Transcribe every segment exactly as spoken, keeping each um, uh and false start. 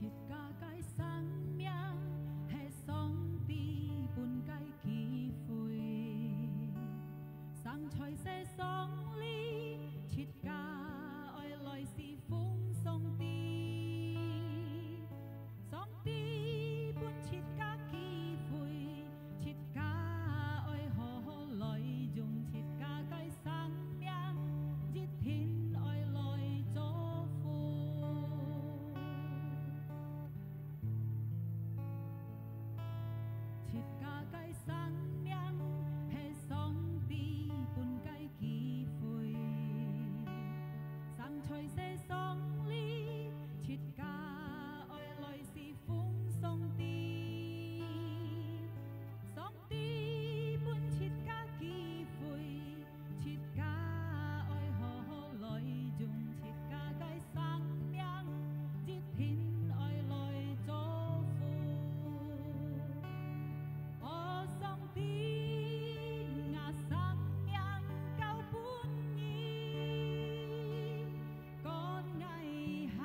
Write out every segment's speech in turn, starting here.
自家个生命係上帝分个機會，生在世上裡，自家愛來侍奉上帝。上帝分自家機會，自家愛好好來用自家个生命，一定愛來祝福。 自家个生命係上帝分个機會，生在世上裡，自家愛來侍奉上帝。上帝分自家機會， 自家愛好好來用自家个生命，一定愛來祝福。哦，上帝，吾生命交分你，管𠊎還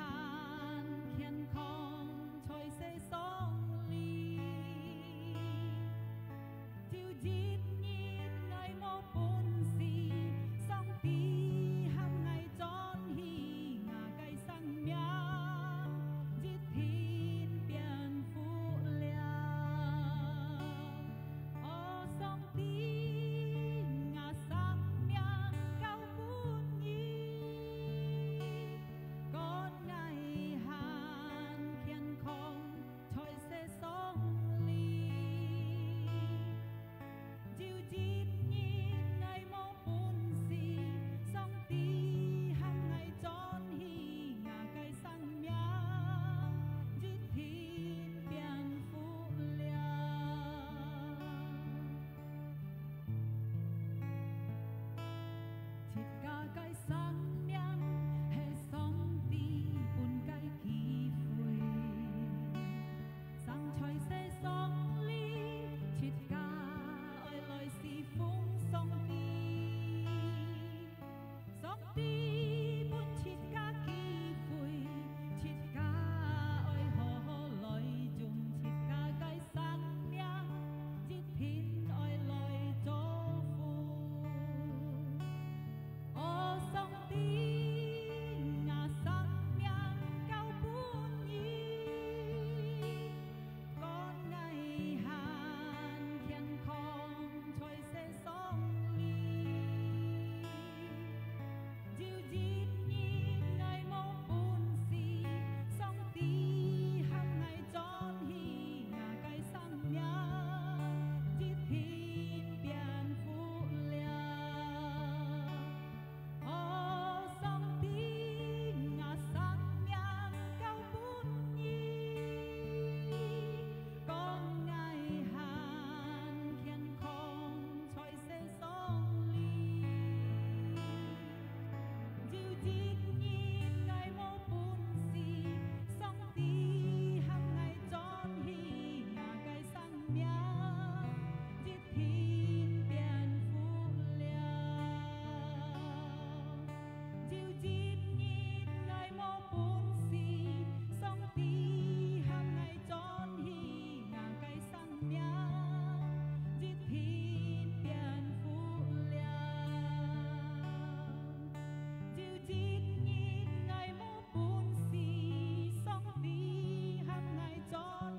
健康在世上裡。 有一日𠊎無本事，上帝喊𠊎轉去，吾个生命一定變好了。哦，上帝，吾生命交分你，管𠊎還健康在世上裡。 有一日𠊎無本事，上帝喊𠊎轉去，吾个生命一定變好了。自家个生命係上帝分个機會， 生在世上裡，自家愛來侍奉上帝。上帝分自家機會，自家愛好好來用自家个生命，一定愛來祝福。 哦，上帝，吾生命交分你，管𠊎還健康在世上裡。有一日𠊎無本事，上帝喊𠊎轉去，吾个生命一定變好了。 哦，上帝，吾生命交分你，管𠊎還健康在世上裡。有一日𠊎無本事，上帝喊𠊎轉去，吾个生命一定變好了。有一日𠊎無本事，上帝喊𠊎轉去，吾个生命一定變好了。有一日𠊎無 本事，上帝喊𠊎轉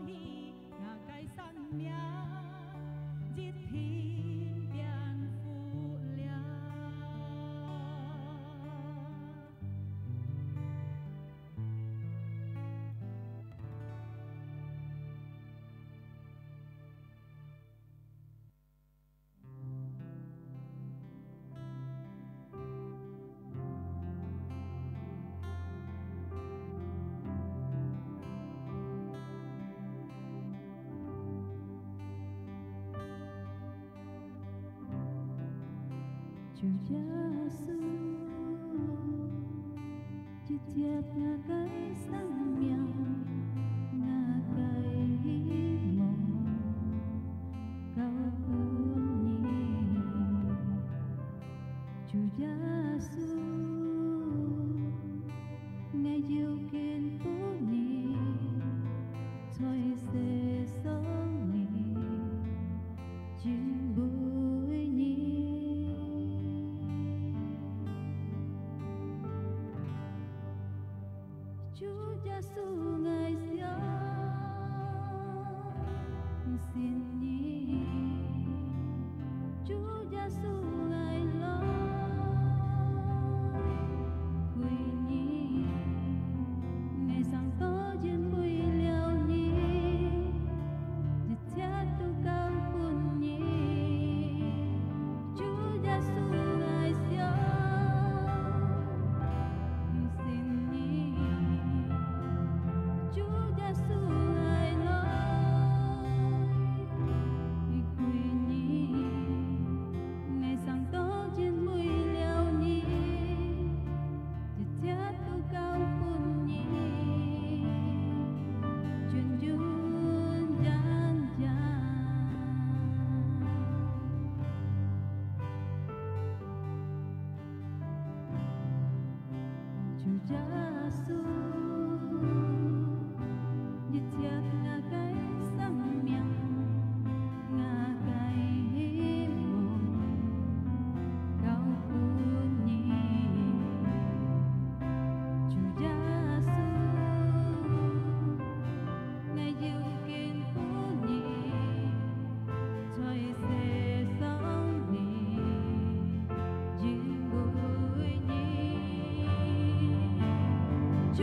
去，吾个生命一定變好了。主耶穌，一切𠊎个生命，𠊎个希望，交分你。主耶穌，𠊎有根分你，耶穌，𠊎來歸你，𠊎生到因為了你，一切都交分你。主耶穌，𠊎相信你。主耶穌，𠊎來歸你。 𠊎生到因為了你，一切都交分你，純純正正。主耶穌，一切𠊎个生命， 𠊎个希望，交分你。主耶穌，𠊎要敬拜你，在世上你，因為你。主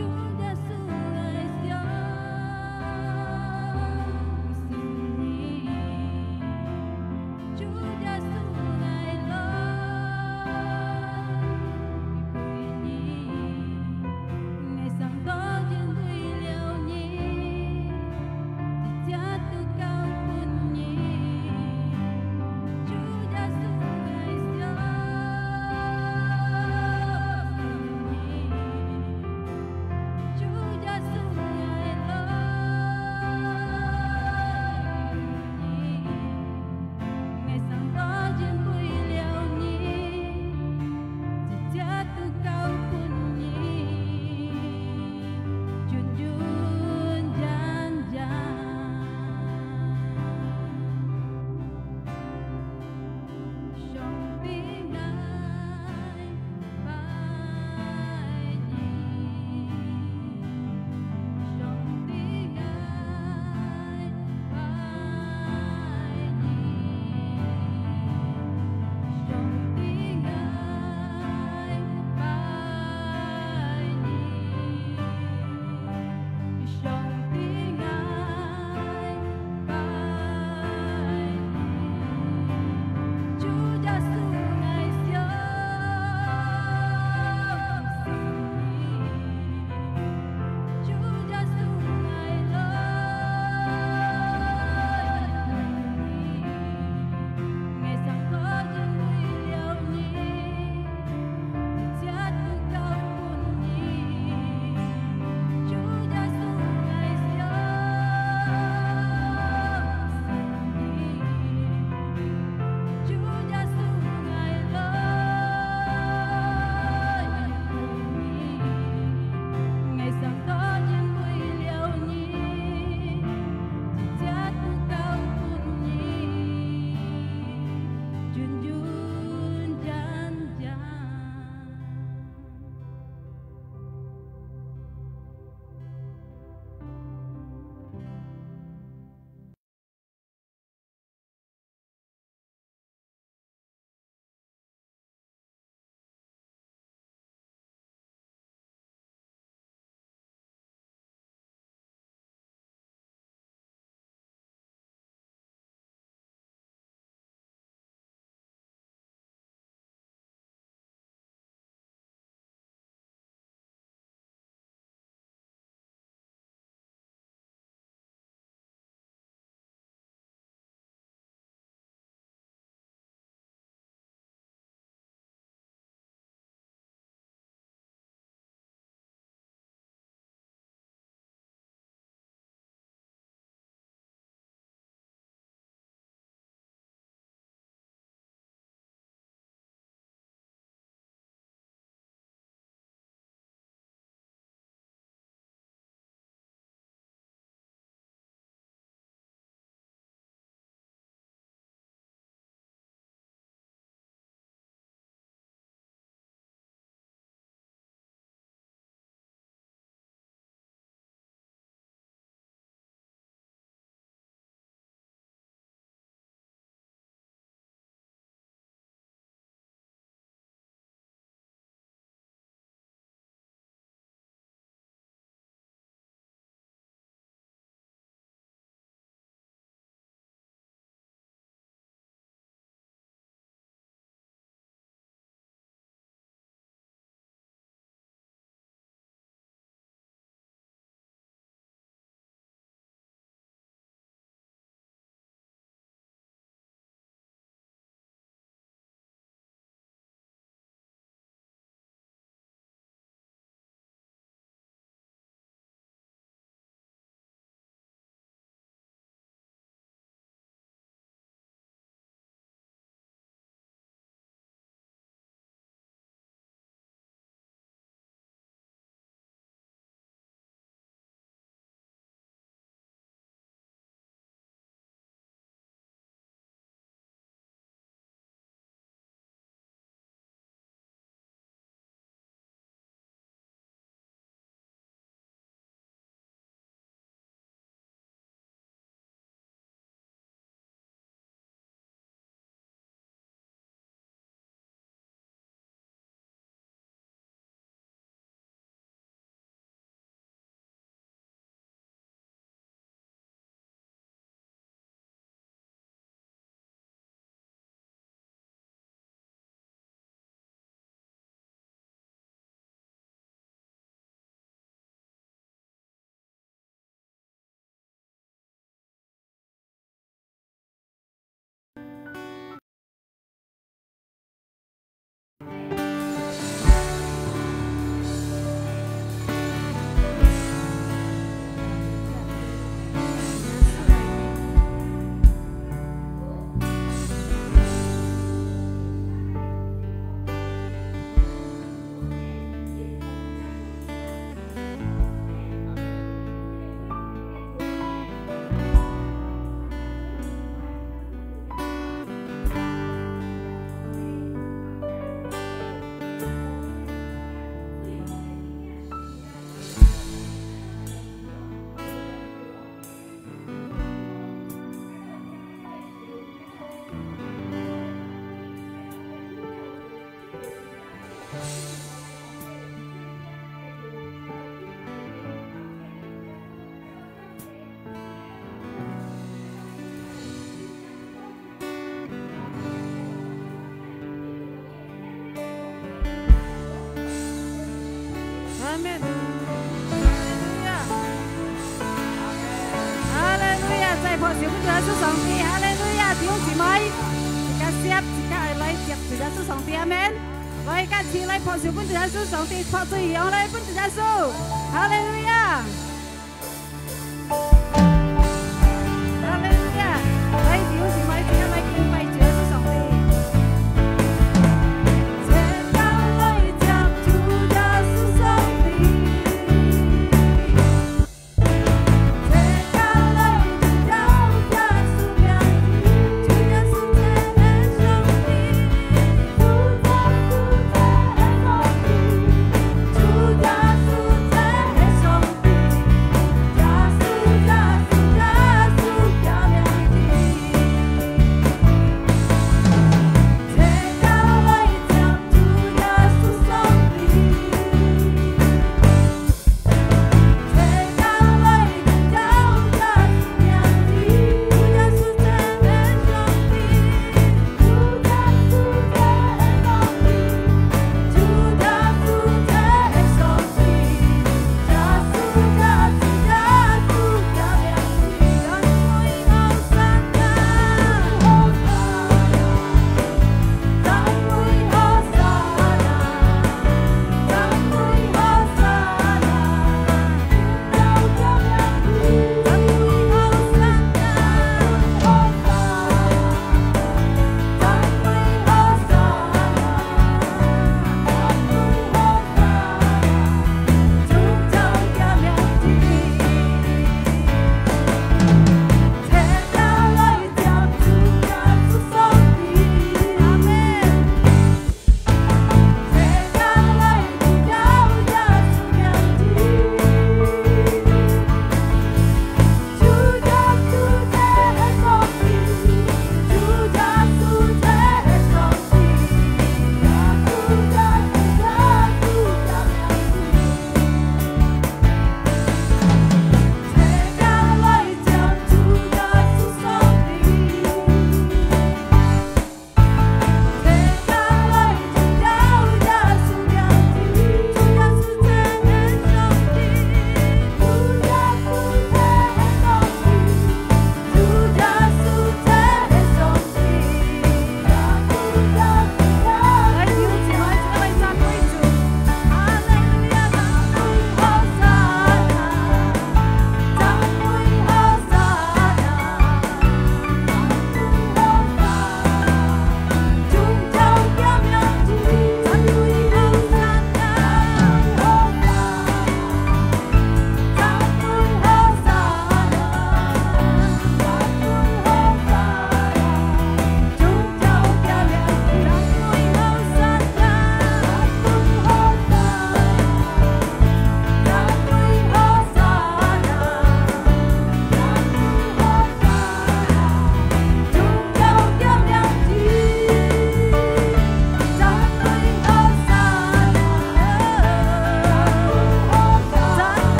阿門。哈利路亞。哈利路亞，再拍手分主耶穌上帝。哈利路亞，弟兄姊妹，自家接，自家來接主耶穌上帝。阿門。來，一起來拍手分主耶穌上帝，拍手響來分主耶穌。哈利路亞。 哈利路亞！來，弟兄姊妹，自家來敬拜主耶穌上帝。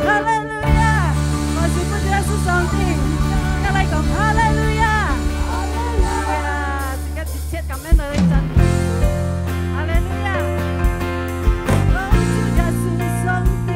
哈利路亞！我是不得是上帝，要來講哈利路亞！哈利路亞！自家一切感恩來讚美主。哈利路亞！哦，主耶穌上帝。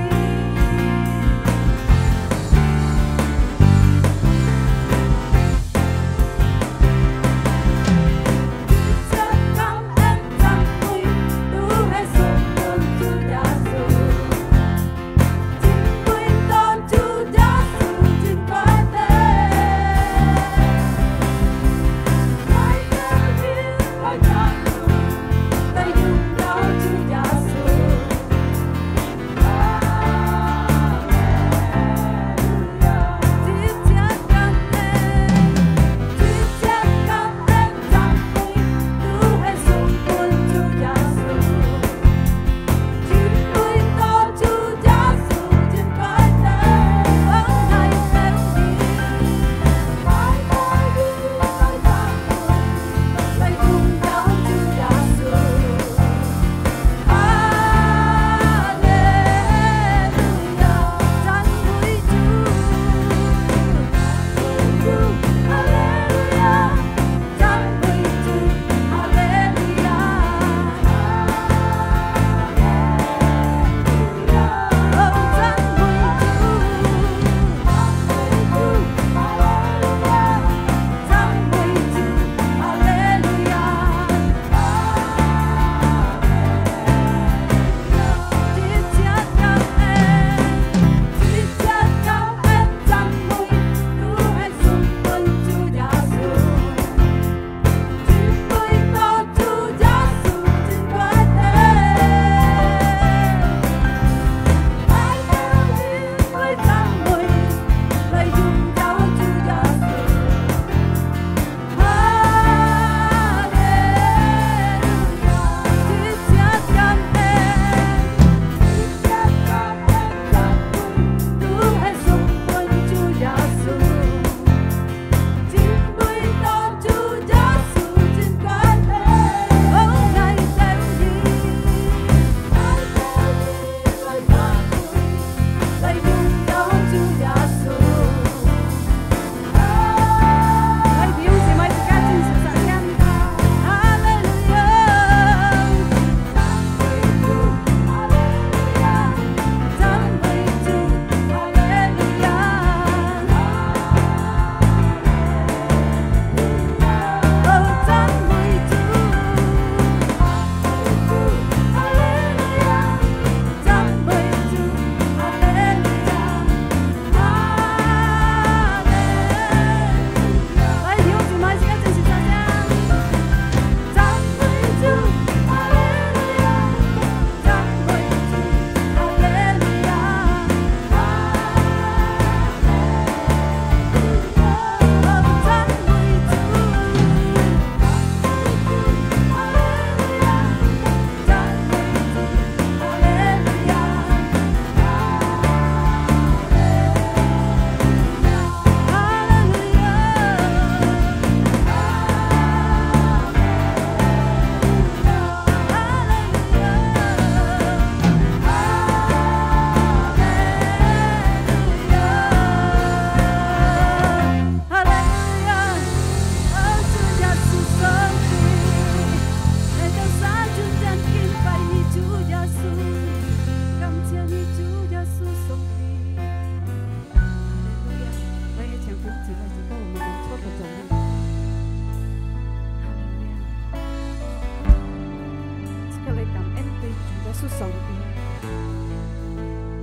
上帝，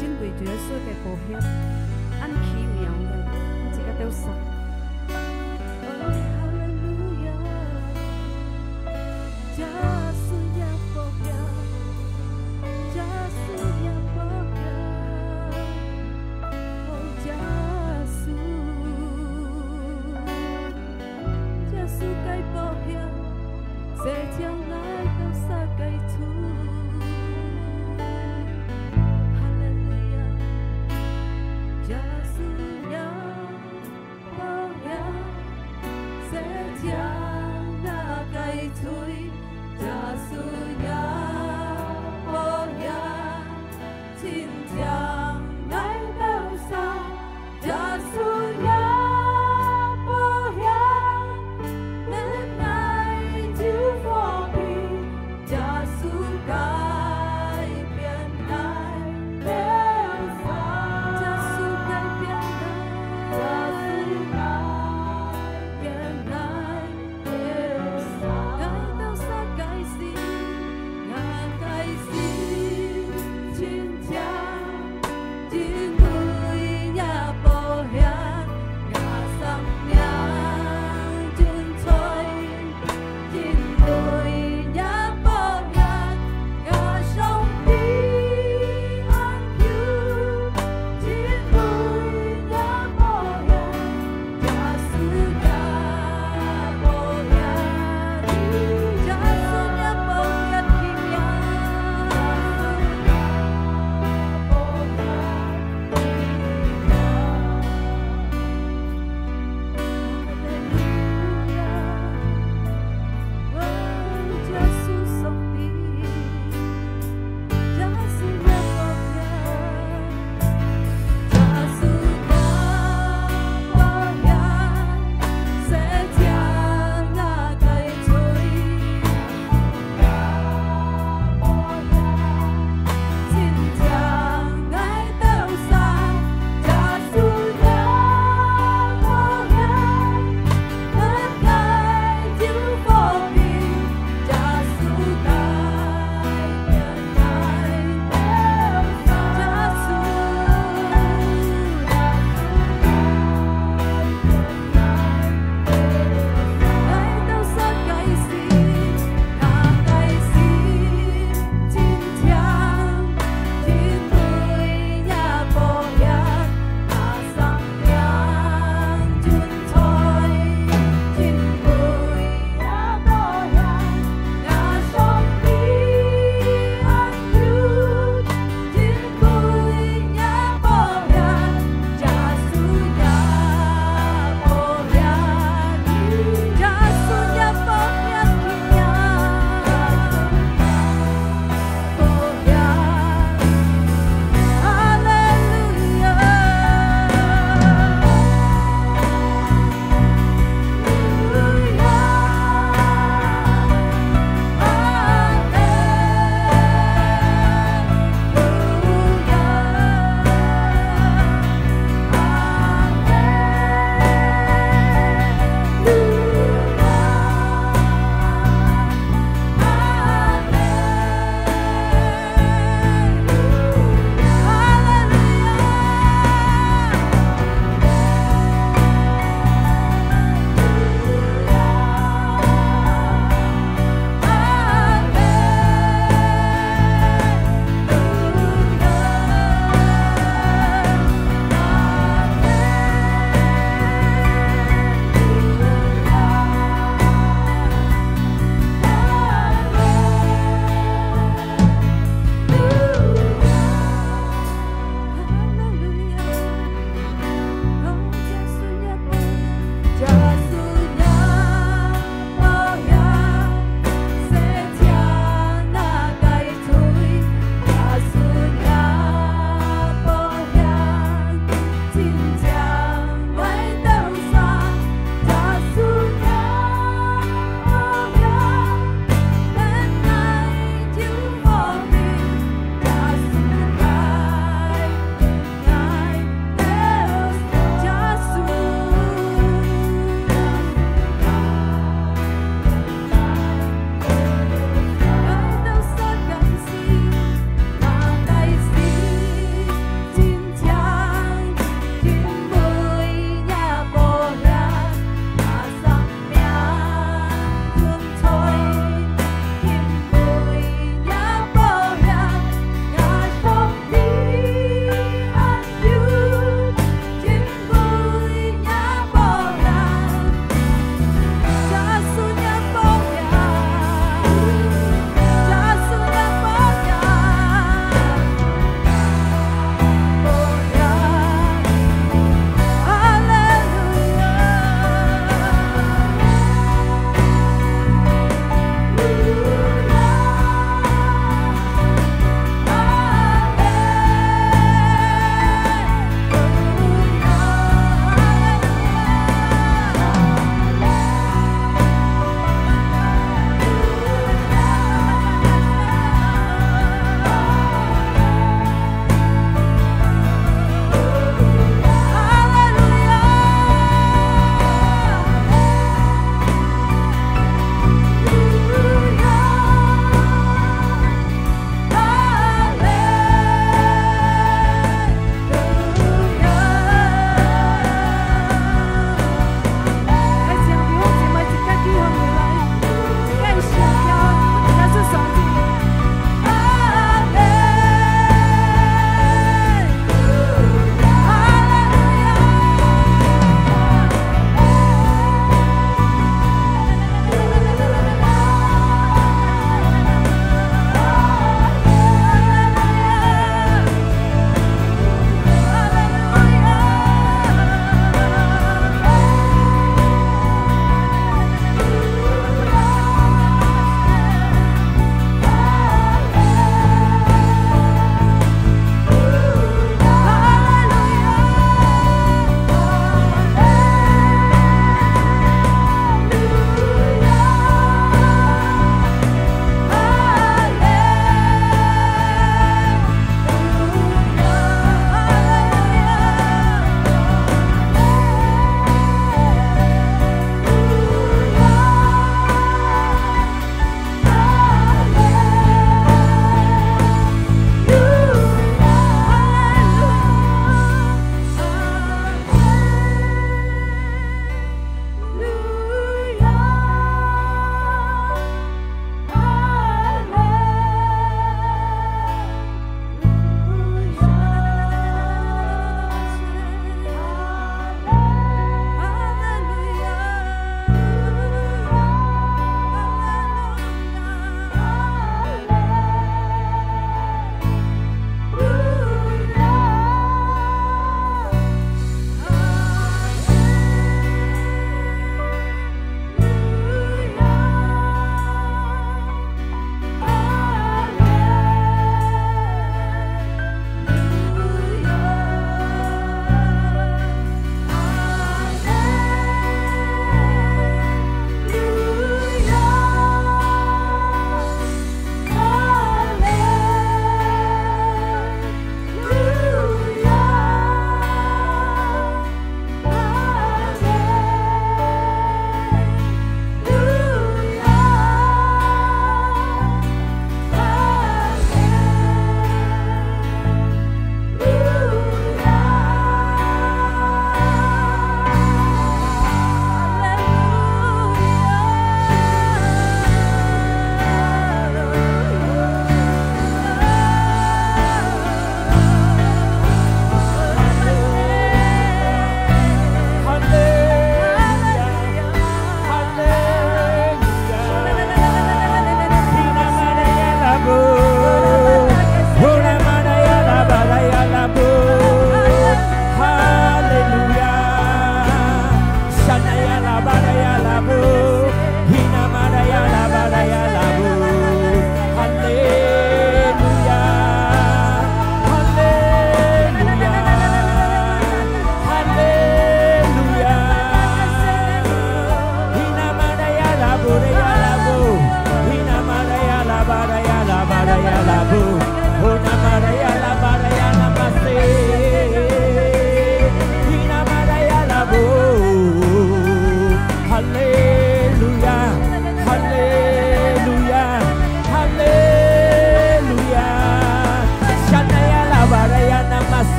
因為主耶穌个寶血，恁奇妙个，一个都上。哦，哈利路亞！耶穌也寶血，耶穌也寶血，哦，耶穌。 耶穌个寶血，洗淨𠊎兜儕个罪。哈利路亞！耶穌也寶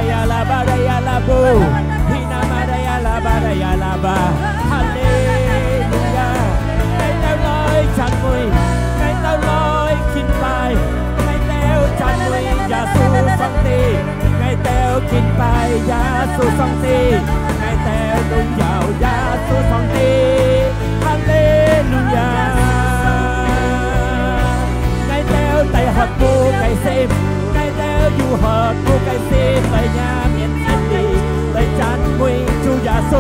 呀啦巴啦呀啦布，希那玛啦呀啦巴啦呀啦巴。哈利路亞！𠊎兜來讚美，𠊎兜來敬拜，𠊎兜讚美耶穌上帝，𠊎兜敬拜耶穌上帝，𠊎兜榮耀耶穌上帝。哈利路亞！𠊎兜帶渴慕个心， 𠊎兜有渴慕个心來若面前裡，來讚美主耶穌，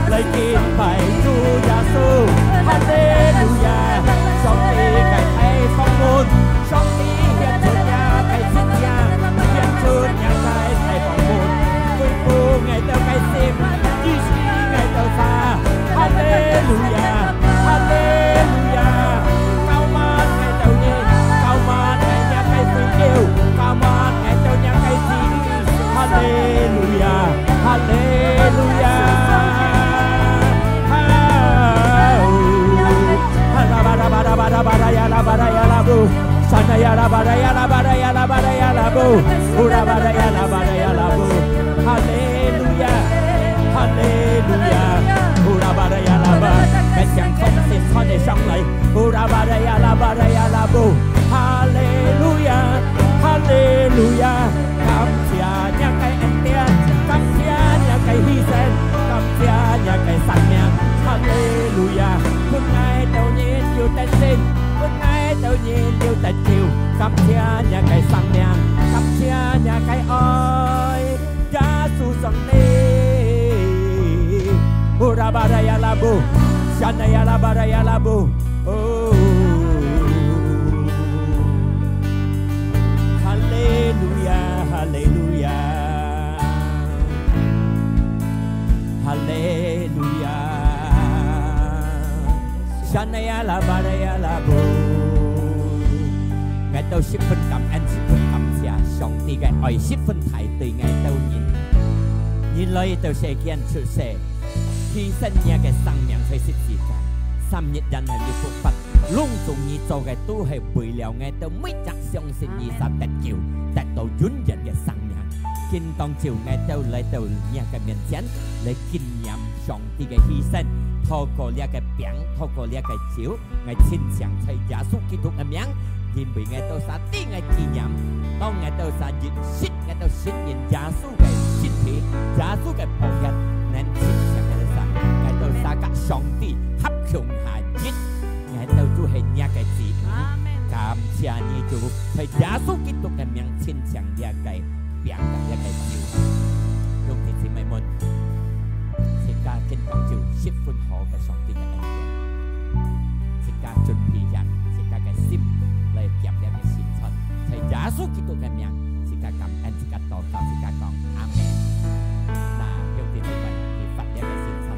來敬拜主耶穌。哈利路亞！上帝个大方門，上帝顯出若个神蹟，顯出若个大方門，恢復𠊎兜个心，醫治𠊎兜儕。 哈利路亞，哈利路亞！膏抹𠊎兜人，膏抹𠊎若个需要，膏抹𠊎兜若个心。哈利路亞，哈利路亞！哈，哈啦巴啦巴啦巴啦巴啦呀啦巴啦呀啦布，山啦呀啦巴啦呀啦巴啦呀啦巴啦呀啦布，乌啦巴啦呀啦巴啦呀啦布。哈利路亞！ 哈利路亞！呼啦巴啦呀啦巴，𠊎將同心唱个上來。呼啦巴啦呀啦巴啦呀啦布。哈利路亞！哈利路亞！感謝若个恩典，感謝若个犧牲，感謝若个生命。哈利路亞！分𠊎兜人有得勝，分𠊎兜人有得救。感謝若个生命，感謝若个愛。 耶穌上帝。呼啦巴啦呀啦布，山啦呀啦巴啦呀啦布。哦，哈利路亞，哈利路亞，哈利路亞。 山啦呀啦巴啦呀啦布。𠊎兜十分感恩，十分感謝上帝个愛，十分大，對𠊎兜人。你來到世間出世，犧牲若个生命在十字架，三日然後你復活，攏總你做个都係為了𠊎兜每隻相信你儕得救，得到永遠个生命。今當晝𠊎兜來到若个面前，來紀念上 帝个犧牲，透過這个餅，透過這个酒，𠊎親像在耶穌基督个名，因為𠊎兜儕知𠊎紀念，當𠊎兜儕認識，𠊎兜信任耶穌个身體，耶穌个寶血，能親像𠊎兜儕，𠊎兜儕甲上帝合共下一，𠊎兜就係若个子民。阿們。感謝你主，在耶穌基督个名，親像這个 餅甲這个酒。兄弟姊妹們，自家今當晝十分好个上帝个恩典，自家準備下自家个心來夾這个聖餐，在耶穌基督个名，自家感恩，自家禱告，自家講阿們。那兄弟姊妹，你發這个聖餐。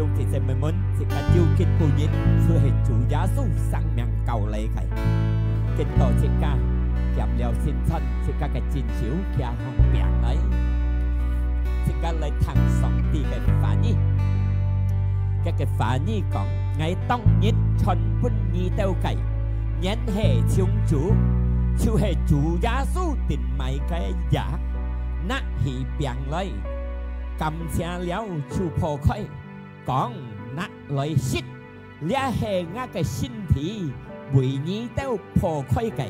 兄弟姊妹們，自家有今晡日，就係主耶穌生命交來个。見到自家撿了新餐，自家个正手擎好餅來，自家來聽上帝个話語。佢个話語講：「𠊎當日傳分你兜个，原係從主，就係主耶穌定賣个也。」拿起餅來，感謝了就擘開，講：「拿來食，這係𠊎个身體，為你兜擘開个，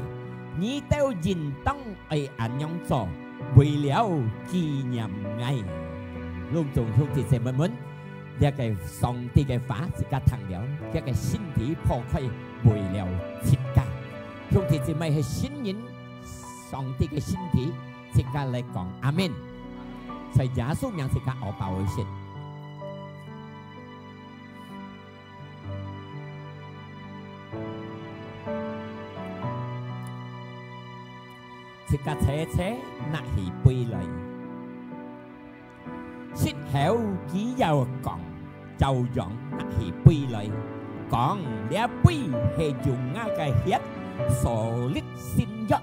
你兜應當愛恁樣做，為了紀念𠊎。」攏總兄弟姊妹們，這个上帝个話自家聽了，佢个身體擘開，為了自家。兄弟姊妹係新人，上帝个身體，自家來講阿門。在耶穌名自家好飽去食。 自家齊齊拿起杯來。食後佢又講，照樣拿起杯來，講：「這杯係用𠊎个血所立新約。」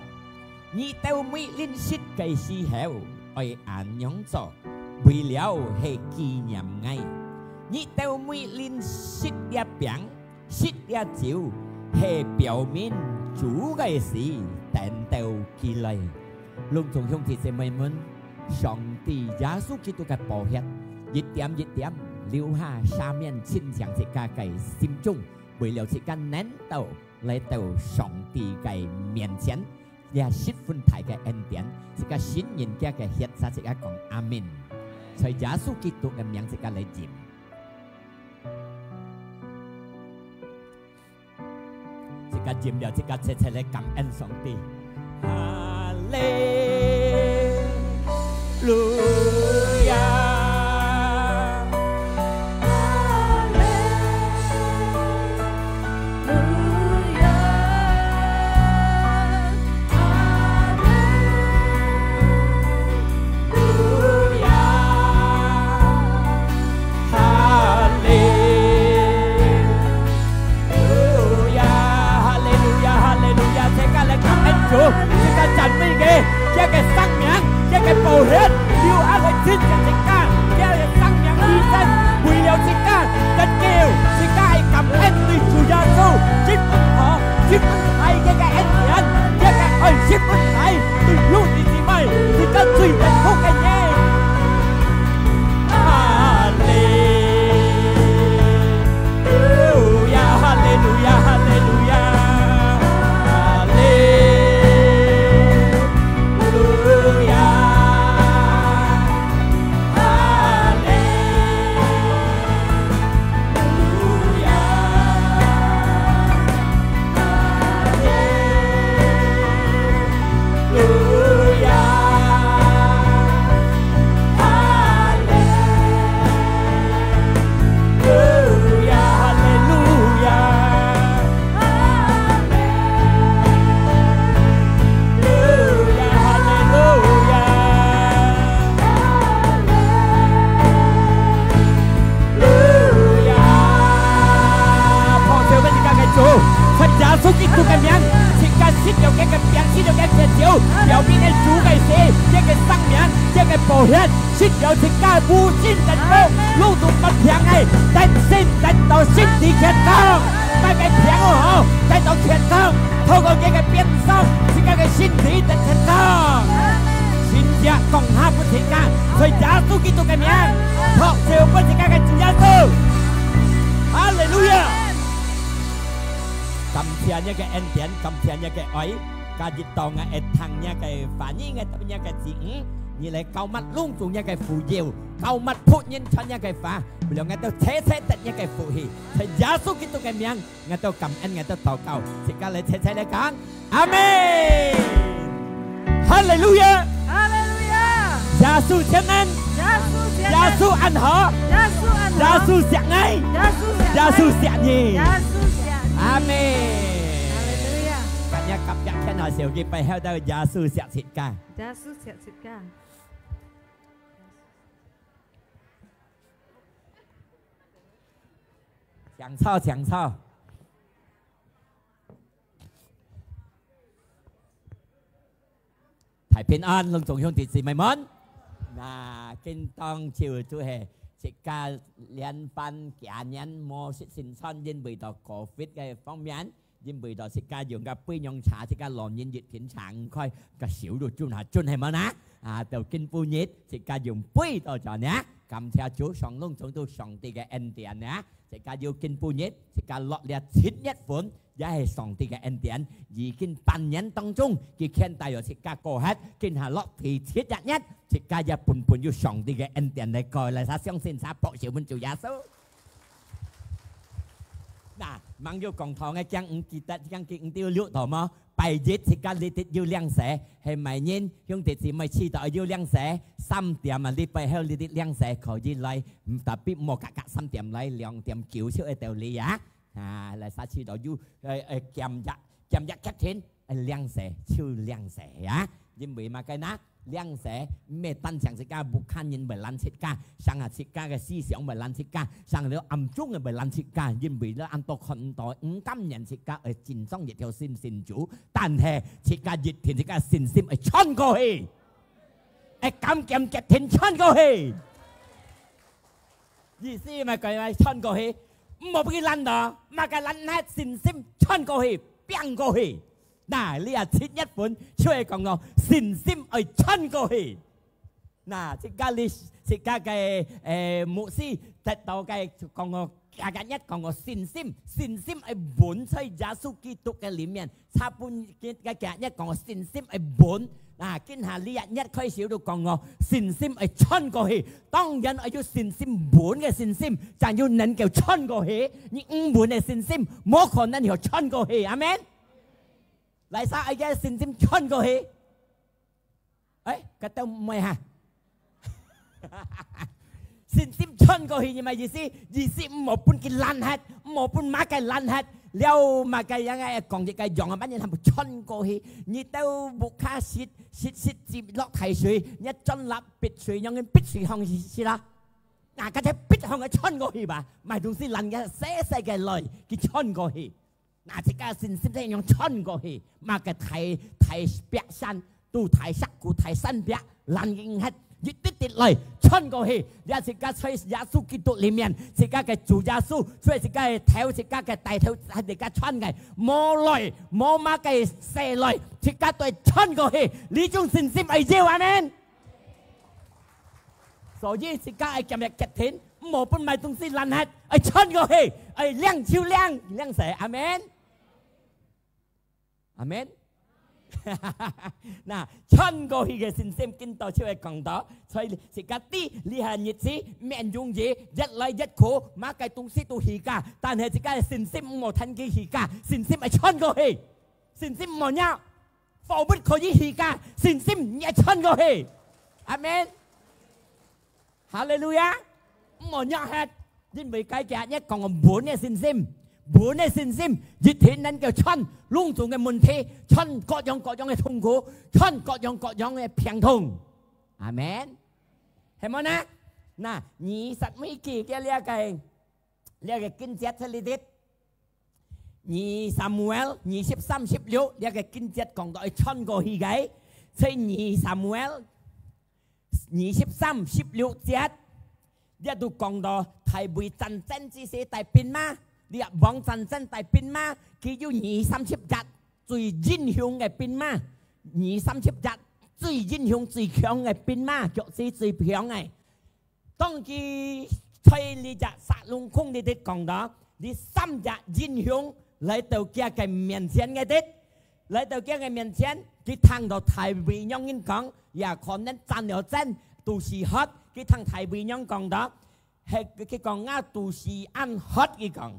你兜每輪食个時候，愛恁樣做，為了係紀念𠊎。你兜每輪食這餅，食這酒，係表明主个死，等到佢來。攏總兄弟姊妹們，上帝耶穌基督个寶血，一點一點流下，赦免清淨自家个心中，為了自家能到來到上帝个面前。 這十分大个恩典，自家信人家个血，自家講阿門。在耶穌基督个名，自家來飲。自家飲了，自家齊齊來感恩上帝。哈利路亞。 路亞，哈利路亞，哈利路亞，哈利路亞，哈利路亞！齊家來感恩主，齊家讚美佢，佢个生命，佢个寶血，流下來清淨自家，佢个生命醫生，為了自家。 得救，自家愛感恩對主耶穌，十分好，十分大个个恩典，佢个愛十分大，對兄弟姊妹，自家最幸福个人。哈利路亞，哈利路亞，哈利路亞，哈利路亞。 哈利路亞，哈利路亞，哈利路亞，哈利路亞。 哈利路亞，哈利路亞，哈利路亞。拍手分自家个主，在耶穌基督个名，自家食了佢个餅，食了佢个酒，表明了主个死，佢个生命，佢个寶血， 食了自家無盡个福，攏總發病个，得勝，得到身體健康，帶个病好，得到健康，透過佢个鞭傷，自家个身體得健康。神蹟降下分自家，在耶穌基督个名，拍手分自家个主耶穌。哈利路亞！感謝你个恩典，感謝你个愛。 今日到𠊎會聽若个話語，𠊎到若个子女，你來膏抹攏總若个婦幼，膏抹僕人傳若个話，為了𠊎兜齊齊得若个福氣。在耶穌基督个名，𠊎兜感恩，𠊎兜禱告，自家來齊齊來講，阿門。哈利路亞！哈利路亞！耶穌全能！耶穌全能！耶穌恁好！耶穌恁好！耶穌惜𠊎！耶穌惜𠊎！耶穌惜你！耶穌惜你！阿門！哈利路亞！今日合約牽下手，佢背後到耶穌惜自家。耶穌惜自家。請坐，請坐。大平安，攏總兄弟姊妹們。那，今當晝就係自家連番幾年無食聖餐，因為到COVID个方面，因為到自家用个飛揚車，自家老人一天行開，个手都轉下轉係無呢？啊，到今晡日，自家用飛到這呢，感謝主，上攏總都上帝个恩典呢，自家有今晡日，自家落了七月份， 也係上帝个恩典。已經半年當中，佢牽帶有自家過忒，今下落第七日，自家也本本有上帝个恩典來過，來，儕相信儕拍手分主耶穌。那，吂有講堂个，驚毋記得，驚佢毋知有錄到無？拜一自家裡底有領洗，係每人兄弟姊妹知道有領洗，三點啊，禮拜後裡底領洗可以來，嗯，tapi莫格格三點來，兩點九就會到你啊。 啊，來，儕知道有，呃，呃，檢疫，檢疫確定，呃，領洗，就領洗啊。因為麼个呢？領洗，毋係單淨自家屋下人會攔自家，成下自家个思想會攔自家，成了暗中个會攔自家，因為了恁多看毋到，毋甘願自家，呃，盡忠一條心信主，但係自家一定自家信心會穿過去，會敢敢決定穿過去。 意思嘛，佢愛穿過去，毋好分佢攔到，麼个攔忒信心穿過去，拚過去。那，這啊七月份就係講到信心愛穿過去。那，自家裡，自家个，誒，牧師得到个講到，日日講到信心，信心愛穩在耶穌基督个裡面， 差分今，今，今日講信心愛穩。啊，今下這一日開始都講哦，信心愛穿過去。當然愛有信心穩个信心，正有能夠穿過去。你毋穩个信心，無可能有穿過去。阿門。來，儕愛个信心穿過去？ 誒，該兜毋會哈。信心穿過去，你麼意思？意思毋好分佢攔忒，毋好分麼个攔忒。了麼个樣个講一个樣啊，麼人還無穿過去？你兜屋下食，食，食，食落大水，你轉落必水，樣个必水項去，去啦。那，該隻必項个穿過去吧，買東西攔个細細个來，佢穿過去。 那自家信心係樣穿過去，麼个大，大壁山，都大石牯、大山壁，攔佢忒，一滴滴來穿過去。這自家在耶穌基督裡面，自家个主耶穌，所以自家个頭，自家个大頭，係自家穿个，無來，無麼个細來，自家都穿過去。這種信心愛有，阿門。 所以自家愛堅決決定，毋好分麼東西攔忒，愛穿過去，愛領就領，領洗，阿門。阿門。那，穿過去个信心，今到就會講到，所以自家知，這下日子，毋容易，越來越苦，麼个東西都起價，但係自家个信心毋好聽佢起價，信心愛穿過去，信心毋好弱。 貨物可以起價，信心也穿過去。阿門。哈利路亞！毋好弱忒，因為該日講穩个信心，穩个信心，一定能夠穿攏總个問題，穿各樣各樣个痛苦，穿各樣各樣个病痛。阿門。係無呢？那，二十尾記个這个，這个經節在這裡。 二撒母耳二十三十六，這个經節講到愛穿過去个，在二撒母耳二十三十六節，這都講到大衛戰爭之時帶兵馬，列王戰爭帶兵馬，佢有二三十隻最英雄个兵馬，二三十隻最英雄最強个兵馬，腳趾最強个。 當佢在這隻沙龍空裡底講到，這三隻英雄來到佢个面前个時，來到佢个面前，佢聽到大衛仰般講，也可能戰了戰，肚屎渴，佢聽大衛仰般講到，係，佢講：「吾肚屎恁渴。」佢講，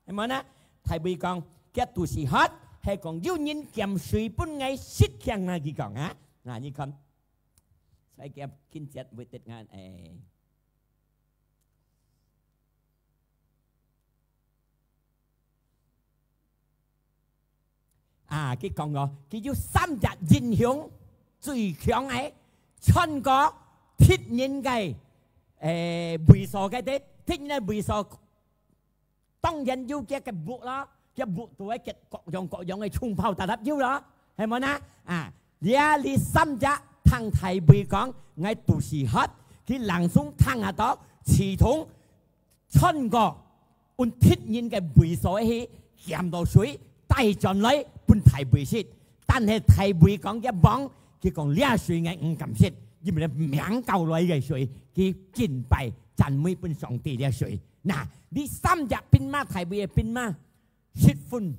係無呢？大衛講：「佢肚屎渴，係講有人撿水分𠊎食淨啊！」佢講啊，那你看， 所以佢經節會得𠊎，誒。啊，佢講哦，佢有三隻英雄最強个，穿過敵人个，誒，位所个，敵人个位所當然有佢个屋咯，佢屋都會結各樣各樣个銃炮，搭搭有咯，係無呢？啊，這裡三隻聽大衛講，𠊎肚屎渴，佢冷爽聽啊到，自動穿過，用敵人个位所去，撿到水，帶轉來分大衛食。但係大衛講一望，佢講這水𠊎毋敢食，因為命交來个水，佢敬拜讚美分上帝這水。那，這三隻兵馬，大衛个兵馬，十分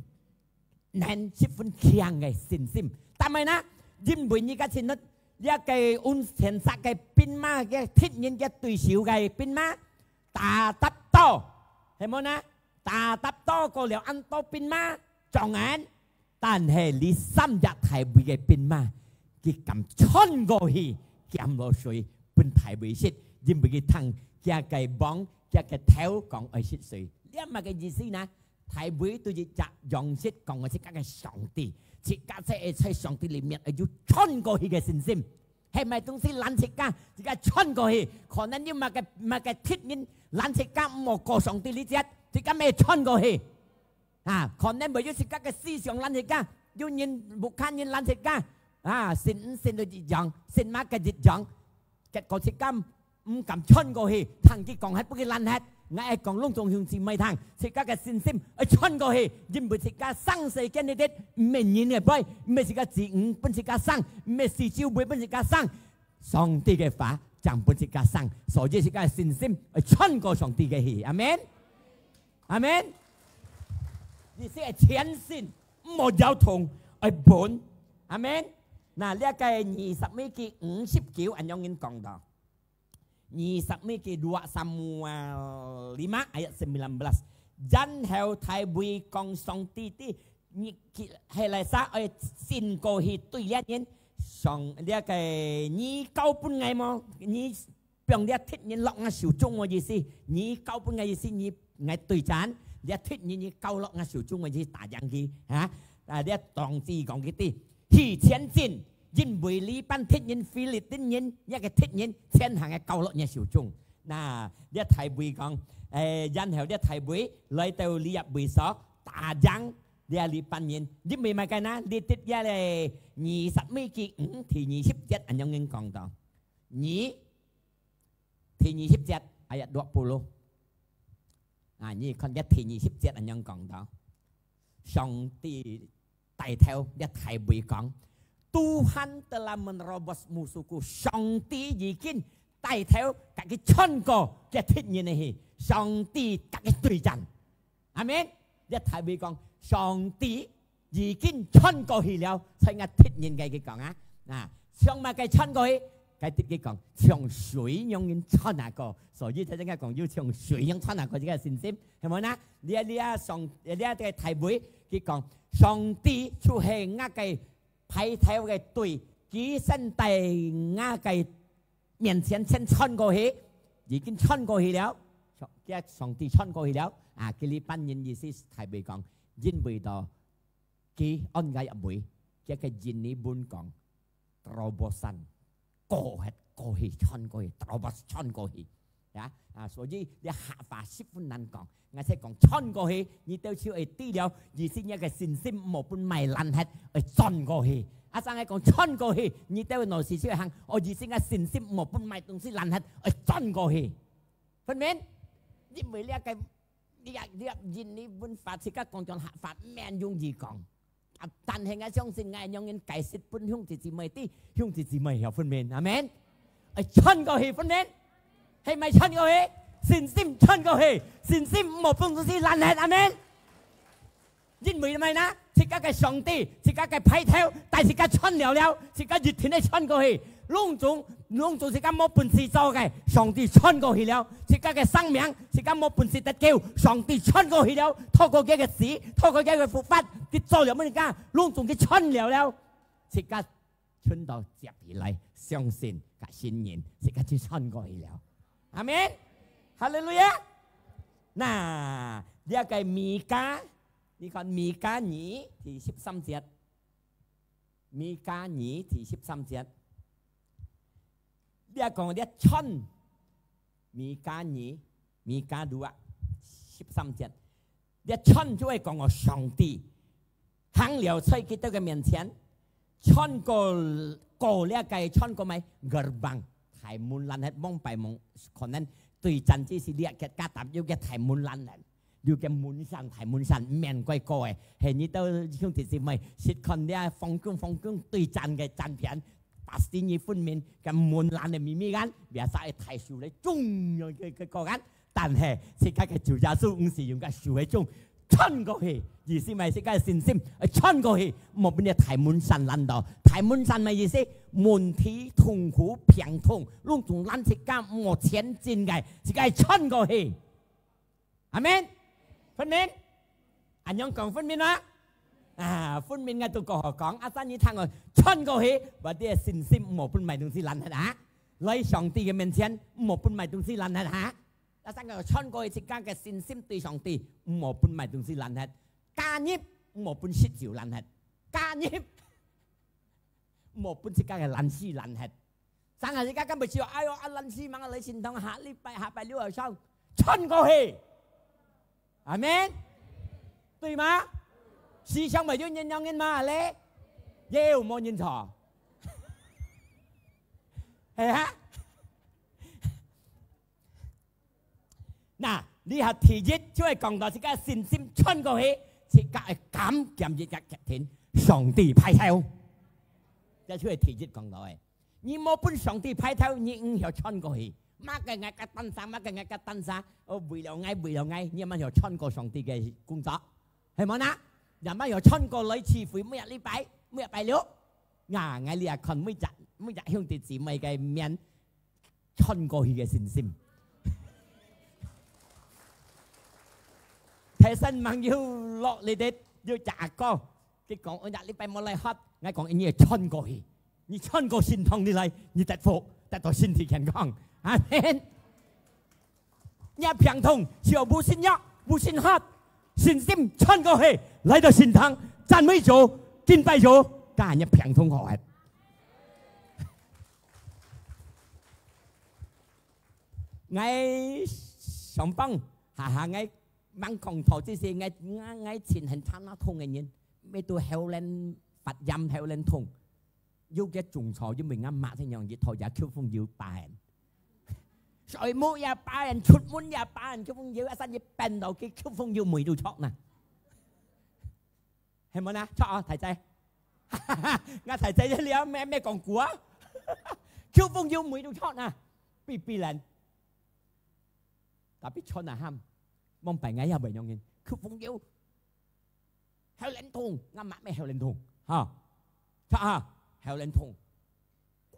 能十分強个信心。但係呢，因為你个前頭，這个用千殺个兵馬，个敵人个對手个兵馬，打得到，係無呢？打得到過了恁多兵馬，眾人，但係這三隻大衛个兵馬，佢敢穿過去，撿落水，分大衛食，因為佢聽佢个王，佢个頭講愛食水。這麼个意思呢？大衛對一隻樣式講个自家个上帝，自家在在上帝裡面有穿過去个信心，係無東西攔自家，自家穿過去。可能有麼个麼个敵人攔自家，毋好過上帝這節，自家乜穿過去。啊，可能會有自家个思想攔自家，有人屋下人攔自家，啊，信毋信都一樣，信麼个一樣。結果自家毋敢穿過去，聽佢講，還分佢攔忒。𠊎愛講攏總兄弟姊妹聽，自家个信心愛穿過去，因為自家生世間裡底，毋係人个杯，毋係自家子女分自家生，毋係四周圍分自家生，上帝个話正分自家生，所以自家个信心愛穿過上帝个去。阿門，阿門。你係愛前進，毋好搖動，愛穩。阿門。那這个二十一記五十九，恁樣人講到。 二十一記 dua Samuel lima ayat sembilan belas. 然後大衛講上帝知，你去，係哪儕愛伸過去對這人，上，這个你交分𠊎無？你放這敵人落𠊎手中个意思，你交分𠊎意思，你，𠊎對戰，這敵人你交落𠊎手中个意思，打贏佢，哈？啊，這當時講佢知， 去前進，因為這班敵人，非利士人，這个敵人前行个交落若手中。那，這大衛講，誒，然後這大衛來到這位所，打贏這這班人，因為麼个呢？你讀這个二十一記五第二十節恁樣講到，二，第二十節，ayat dua puluh。啊，你看這第二十節恁樣講到，上帝 帶頭，這大衛講，Tuhan telah menerobos musuhku，上帝已經帶頭，甲佢穿過，甲敵人个去，上帝甲佢對戰。阿門。這大衛講，上帝已經穿過去了，在𠊎敵人个，佢講啊，啊，像麼个穿過去？該敵佢講，像水樣人穿啊過，所以佢正講，有像水樣穿啊過，這个信心，係無呢？這，這上，這个大衛，佢講， 上帝就係𠊎个派頭个隊，佢先在𠊎个面前先穿過去，已經穿過去了，上，佢上帝穿過去了，啊，佢這班人意思大衛講，因為到佢安該一位，佢个印尼文講，terobosan，過去，過去，穿過去，terobos，穿過去。呀，啊，所以這客話十分難講。𠊎係講穿過去，你兜就會知了，意思你个信心毋好分麼个攔忒，愛鑽過去。啊，正係講穿過去，你兜腦屎就會行，哦，意思𠊎信心毋好分麼个東西攔忒，愛鑽過去。分明？因為這个，這，這印尼文法，自家講種客話，免容易講。 啊，但係𠊎相信𠊎仰般解釋分兄弟姊妹知，兄弟姊妹曉分明，阿門。愛穿過去分明，係毋係穿過去？信心穿過去，信心毋好分東西攔忒，阿門。因為麼个呢？自家个上帝，自家个派頭，帶自家穿了了，自家一定愛穿過去。攏總 攏總自家無本事做个，上帝穿過去了；自家个生命，自家無本事得救，上帝穿過去了。透過佢个死，透過佢个復活，佢做了麼个？攏總佢穿了了。自家伸到接起來，相信佮信任，自家就穿過去了。阿門。哈利路亞。那，這个彌迦，你看彌迦二第十三節。 彌迦二第十三節，這講這穿，彌迦二，彌迦dua，十三節。這穿就係講哦，上帝行了在佢兜个面前，穿過，過這个，穿過麼个？Gerbang，大門欄忒，往擺望，可能對戰之時這个加搭有个大門欄忒，有个門山，大門山，免過過个。係你兜兄弟姊妹，識看這風景，風景對戰个戰片，pasti你分明个門欄个秘密眼，biasa个大樹咧，中央个，个，个眼。 但係，自家个主耶穌毋係用个樹个種，穿過去，意思乜係自家个信心，愛穿過去，莫分這大門山攔到。大門山乜意思？問題、痛苦、病痛，攏總攔自家莫前進个，自家愛穿過去。阿門。分明？恁樣講分明啊？啊，分明个都過好講，啊，三你聽我穿過去，或者信心莫分麼个東西攔忒啊。來上帝个面前，莫分麼个東西攔忒啊。 啊，三个穿過去自家个信心對上帝，毋好分麼个東西攔忒；加入，毋好分食酒攔忒；加入，毋好分自家个懶尸攔忒。三个自家根本就，哎喲，啊，懶尸，吂來聖堂，下禮拜，下拜六愛上，穿過去。阿門。對嗎？世上無有恁樣人嘛，咧？有無人錯？係啊。 那，這下第一就係講到自家信心穿過去，自家愛敢堅持个決定，上帝派頭。這就係第一講到个。你無分上帝派頭，你毋曉穿過去。麼个𠊎个單儕，麼个𠊎个單儕，哦，為了𠊎，為了𠊎，你也毋曉穿過上帝个工作，係無呢？也毋曉穿過來聚會，每日禮拜，每日拜六。啊，𠊎這下看每隻，每隻兄弟姊妹个面， 穿過去个信心。頭先吂有落來个，有隻阿哥，佢講：「哎呀，禮拜無來學。」𠊎講：「你愛穿過去，你穿過聖堂裡來，你得福，得到身體健康。」阿門。若病痛，就無信仰，無信學，信心穿過去，來到聖堂，讚美主，敬拜主，該若病痛好忒。 𠊎上班，哈哈，𠊎吂講道，這係𠊎，𠊎，𠊎盡恨tanah痛个人，乜都喉嗹發炎，喉嗹痛。有个中暑，因為𠊎媽親娘一頭也口風油把人。睡目也把人，出門也把人，口風油，一生一變到佢口風油味都著呢。 係無呢？著啊，大姐。𠊎大姐這了，乜，乜講古啊。口風油味都著啊，逼逼人。Tapi穿啊喊，望擺𠊎也會樣人，口風油，喉嗹痛，𠊎媽乜喉嗹痛，哈。著啊，喉嗹痛。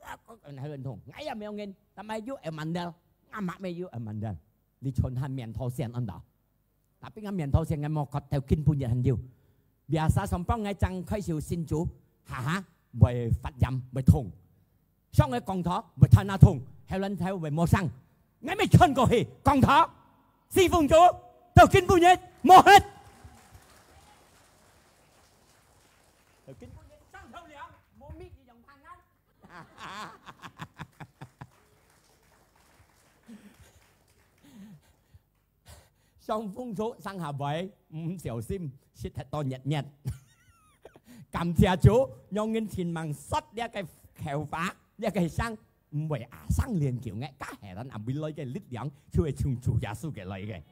喉嗹痛，𠊎也無要緊，但係有愛mandal，𠊎媽乜有愛mandal。你穿還面頭線安到，tapi𠊎面頭線𠊎無覺得今晡日還有。Biasa上班𠊎正開始信主，哈哈，會發炎，會痛。上个講道，會tanah痛，喉嗹頭會無聲。𠊎乜穿過去，講道，侍奉主，到今晡日，無忒。到今晡日，上頭涼，無搣一樣tanah。 傷風著傷下背，毋小心食忒多熱熱。感謝主，讓人前望煞這个口花，這个聲，毋會啊，生練叫个，加係咱阿妹來个力量，就係從主耶穌个來个。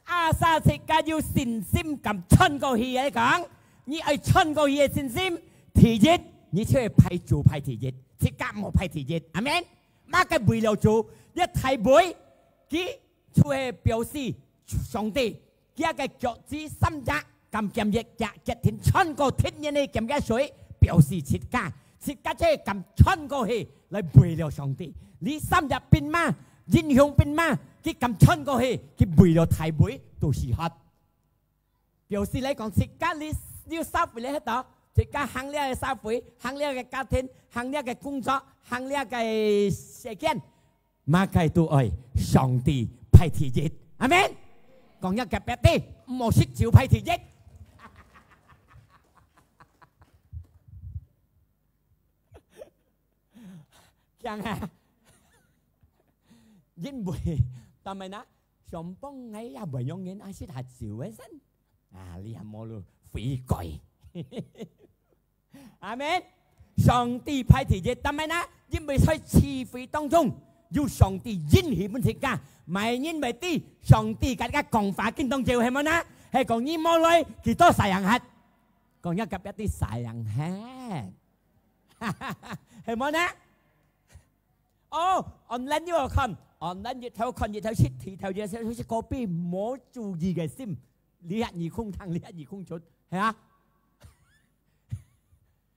Asal自家有信心敢穿過去个講，你愛穿過去个信心，第一，你就愛排主排第一，自家莫排第一。阿門。麼个為了主，這大會，佢就係表示上帝，佢个腳趾三隻，敢堅持，佢決定穿過天然个堅个水，表示自家，自家就係敢穿過去，來為了上帝。你三隻兵馬， 英雄兵馬，佢敢穿過去，佢為了大會都死忒。表示來講，自家你，你有社會來歇到，自家行這个社會，行這个家庭，行這个工作，行這个世間，麼个都愛上帝排第一。阿門。講一个別个，毋好食酒排第一。驚啊！因為但係呢，上幫𠊎也會用人啊，識下酒个人。啊，你還無路悔改。阿門。上帝排第一，但係呢，因為在聚會當中，有上帝應許分自家，麼人會知上帝甲你个講話緊當久，係無呢？係講你無來，佢都sayang hat。講你隔壁知sayang hat。係無呢？哦，online又好看，online日頭看，日頭食，日頭食，食，食，食，kopi，無注意个心，你遐耳空聽，你遐耳空出，係啊？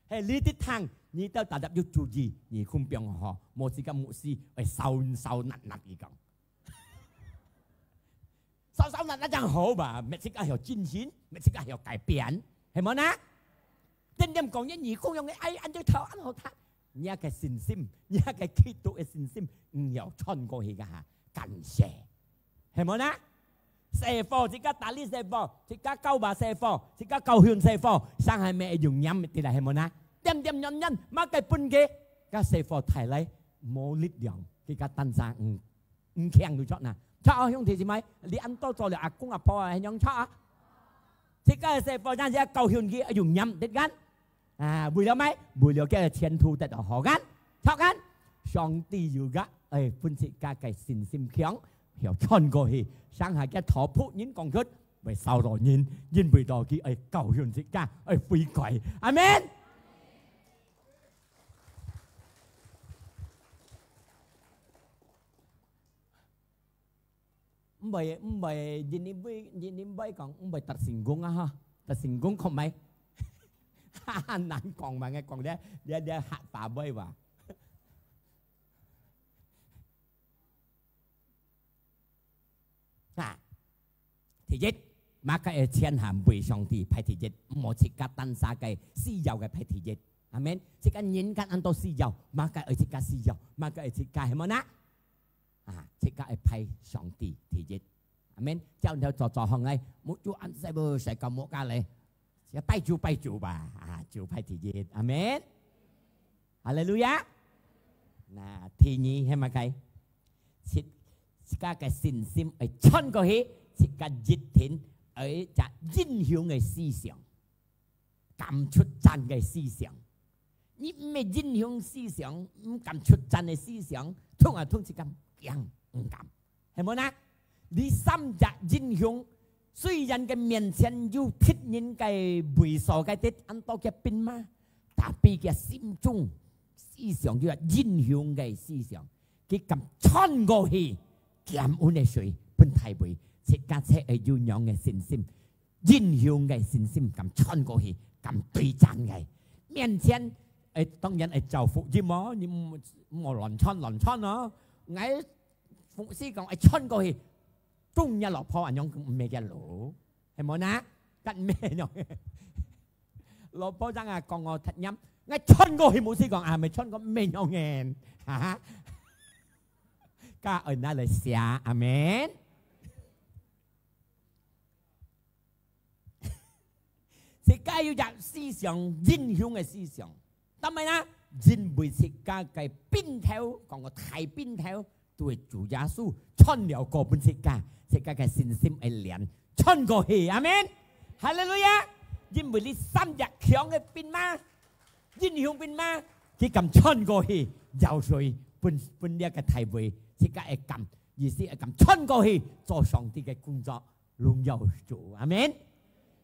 係你直聽，你都tetap有注意，耳空放好，無時間牧師會燒燒辣辣佢講。燒燒辣辣正好吧，乜自家曉進行，乜自家曉改變，係無呢？點點講，你耳空用个，哎，恁樣頭恁好聽，你个信心，你个基督个信心，毋曉穿過去个哈，感謝，係無呢？細火，自家打理細火，自家搞吧細火，自家搞香細火，上海乜會用黏的啦，係無呢？點點軟軟，麼个分佢，甲細火大來，無力量，佢个單儕，嗯。 毋強就著啦。著啊，兄弟姊妹，你恁多做了阿公阿婆啊，係仰著啊？自家个細伙仔，自家教訓佢，愛用嚴得緊。啊，為了麼个？為了佢个前途得到好緊，著緊。上帝有个，哎，分自家个信心強，曉穿過去，上下个頭僕人講出，會燒到人，因為到佢愛教訓自家，愛悔改。阿門。 毋會，毋會，人人會，人人會講，毋會得成功啊哈，得成功講咩？哈哈，難講嘛，𠊎講這，這，這客話話哇。啊，第一，麼个愛全下為上帝排第一，毋好自家單儕个需要个排第一。阿門。自家人間恁多需要，麼个愛自家需要，麼个愛自家，係無呢？ 啊，自家愛排上帝第一。阿門。照你做做行个，目珠恁細，無使搞目家咧，只拜主拜主吧。啊，主排第一。阿門。哈利路亞。那第二係麼个？自，自家个信心愛穿過去，自家一定愛有一隻英雄个思想。 敢出戰个思想。你毋係英雄思想，毋敢出戰个思想，通啊通自家驚，毋敢。係無呢？你三隻英雄，雖然佢面前有敵人个圍所个敵，恁多个兵馬，tapi佢心中思想就係英雄个思想，佢敢穿過去，感恩个水分大衛，自家就愛有樣个信心。 英雄个信心，敢穿過去，敢對戰个。面前，誒，當然愛照福音哦，你毋，毋好亂穿，亂穿哦。𠊎服侍講，愛穿過去，中若蘿蔔恁樣，毋係个路，係無呢？該毋係樣。蘿蔔正啊，講我忒嚴，𠊎穿過去，牧師講啊，毋係穿過，毋係樣个，哈哈。該愛拿來寫，阿門。 自家有隻思想，英雄个思想。但係呢，因為自家个兵頭，講个大兵頭，都係主耶穌穿了過分自家，自家个信心會練，穿過去。阿門。哈利路亞！因為你三隻強个兵馬，英雄兵馬，佢敢穿過去，舀水分，分這个大衛，自家會敢，意思會敢穿過去，做上帝个工作。 榮耀主，阿門。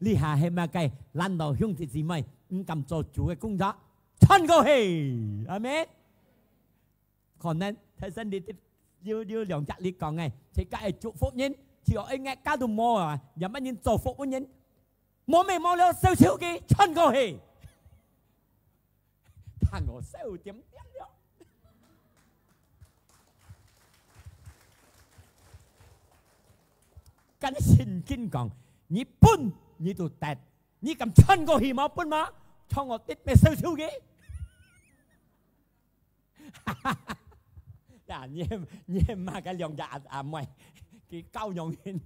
這下係麼个？難道兄弟姊妹毋敢做主个工作？穿過去，阿門。可能大聲你有，有兩隻你講个，自家係祝福人，只有愛𠊎家都無啊，也乜人做福分人，無咩無了，燒燒佢，穿過去。 聽我笑點點了。跟聖經講，你分，你都得，你敢穿過去無？分無？穿我得咩燒燒个？呀，你，你罵个兩隻阿，阿妹，佢教養人。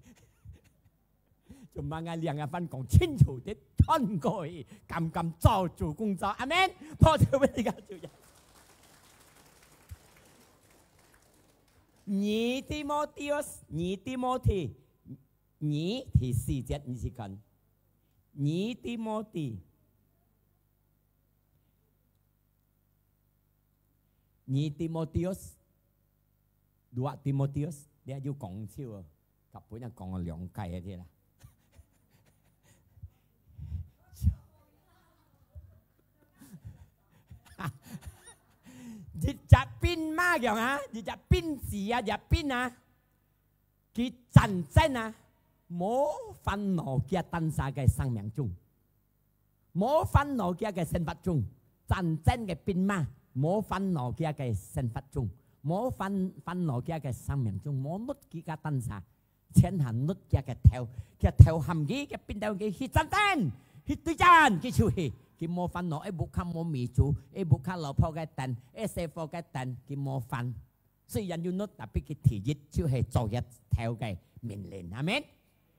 就罵𠊎兩个番講清楚的，穿過去，敢敢做主工作。阿門。拍手分自家主耶穌。二Timoteus，二Timothy，二第四節，你去看。二Timothy，二Timoteus，dua Timoteus，你又講笑哦，甲本人講了兩屆个啦。一隻兵馬樣啊，一隻兵子啊，一隻兵啊，佢戰爭啊，無煩惱佢單儕个生命中，無煩惱佢个生活中，戰爭个兵馬，無煩惱佢个生活中，無煩，煩惱佢个生命中，無搦佢个單儕。 全下搦佢个頭，佢个頭喊佢，佢變到佢去戰爭，去對戰，佢就去，佢無煩惱，會屋下無米煮，會屋下老婆个等，會細伙个等，佢無煩。雖然有搦，tapi佢第一就係做一頭个命令。阿門。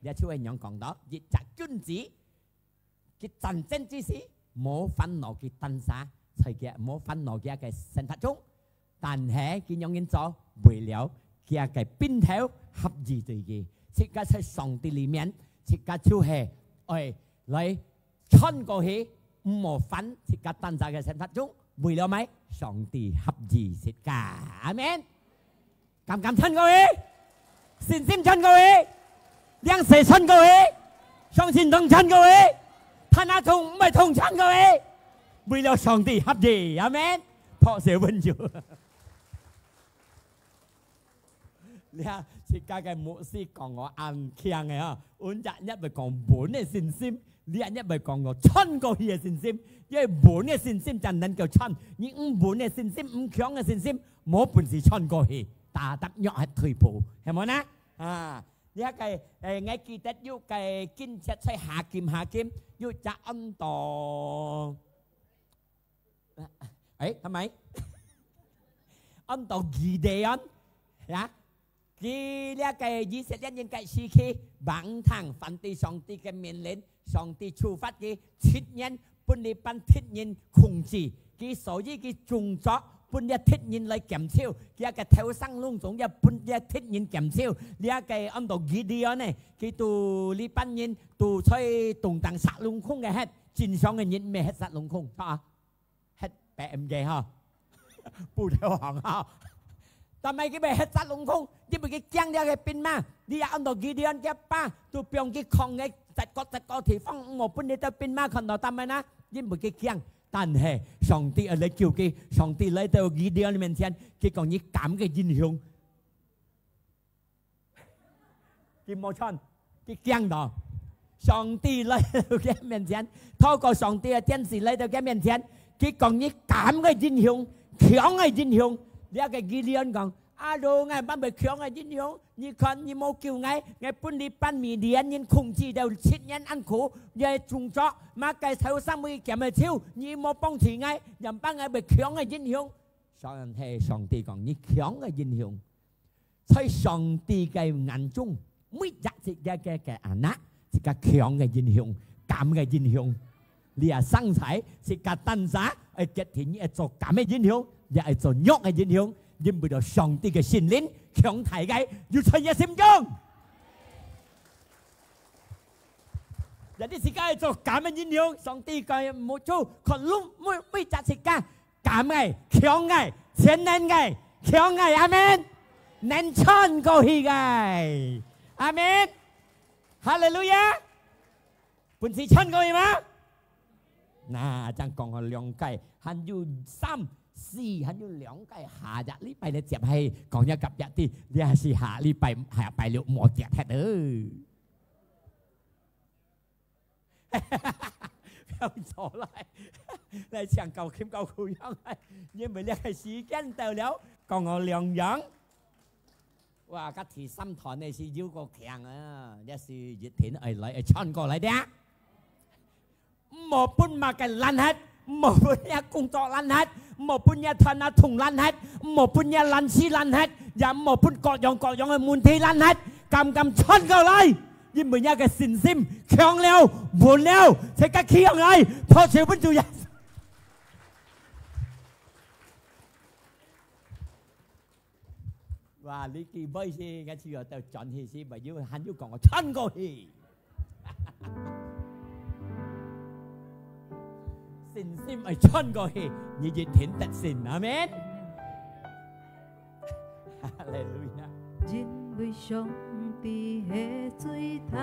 這就係仰講到，一隻君子， 佢戰爭之時，無煩惱佢單儕，在佢無煩惱佢个生活中，但係佢仰般做，為了佢个兵頭合意對佢，自家在上帝裡面，自家就係愛來穿過去，毋好煩自家單儕个生活中，為了麼个？上帝合意自家。阿門。 敢敢穿過去？信心穿過去？領受穿過去？相信同穿過去？盼啊痛，毋係痛穿過去？為了上帝合意，阿門。拍手分主。你看，自家个牧師講我恁強个吼，阮隻日會講穩个信心， 你恁樣會講个，穿過去个信心，因為穩个信心正能夠穿。你毋穩个信心，毋強个信心，無本事穿過去，踏踏弱个退步，係無呢？啊，這个，誒，𠊎記得有个經節在下經，下經有隻安到 誒，係咪？安到Gideon，呀，佢這个以色列人个時期，毋聽，反對上帝个命令，上帝處罰佢七年，分這班敵人控制佢，所以佢種族分這敵人來減少，佢个頭生攏總也分這敵人減少。這个安到Gideon呢，佢都這班人都在東東殺攏空个歇，正常个人毋係歇殺攏空，哈。 歇白暗个吼，布條行吼。但係佢毋係歇殺攏空，因為佢驚這个兵馬，你也安到Gideon佢爸，都放佢囥个一個一個地方，毋好分你兜兵馬看到，但係呢，因為佢驚。但係上帝愛來救佢，上帝來到Gideon面前，佢講：「你敢个英雄。」 佢無穿，佢驚到。上帝來到佢面前，透過上帝个天使來到佢面前，佢講：「你敢个英雄，強个英雄。」這个Gideon講：「啊，Lord，𠊎毋係強个英雄，你看你無救𠊎，𠊎分這班米甸人控制到七年恁苦，這種族，麼个頭生會減个少，你無幫助𠊎，仰般𠊎會強个英雄？」上，係上帝講：「你強个英雄。」 在上帝个眼中，每一隻自家个，个anak，自家強个英雄，敢个英雄。你啊，生在自家單儕，愛決定你愛做敢个英雄，也愛做弱个英雄，因為到上帝个聖靈強大个，有在你心中。若你自家愛做敢个英雄，上帝个目珠看攏每，每隻自家 敢个，強个，全能个，強个，阿門。能穿過去个，阿門。哈利路亞。本事穿過去嗎？那，正講好兩屆，還有三、四，還有兩屆，下隻禮拜來接，係講一個別个，這係下禮拜，下拜六無接忒哦。 放出來，來唱高琴高古樣，因為這個時間到了，講我兩樣。哇，該第三段呢係有夠強啊，這係一定愛來，愛穿過來的啊。毋好分麼个攔忒，毋好分這工作攔忒，毋好分這傳啊痛攔忒，毋好分這爛事攔忒，也毋好分各樣各樣个問題攔忒，敢敢穿過來。 因為若个信心強了，穩了，自家企起來，拍手分主耶穌。哇，你佢會死，𠊎就要到轉去死，還有，還有講我穿過去。信心愛穿過去，你一定得勝。阿們。哈利路亞。因為上帝係最大。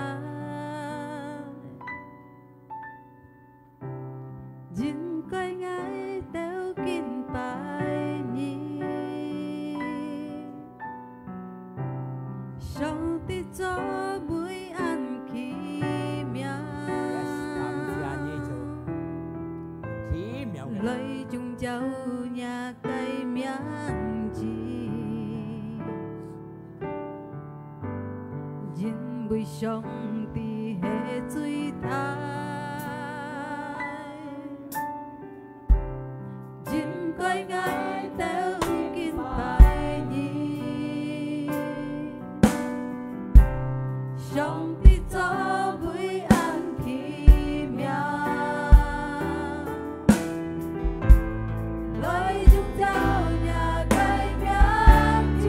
應該𠊎兜敬拜你。上帝做每恁奇妙。Yes，感謝你，主。奇妙个。來榮耀若个名字。 因為上帝係最大，應該𠊎兜敬拜你。上帝做每恁奇妙。 來榮耀若个名字。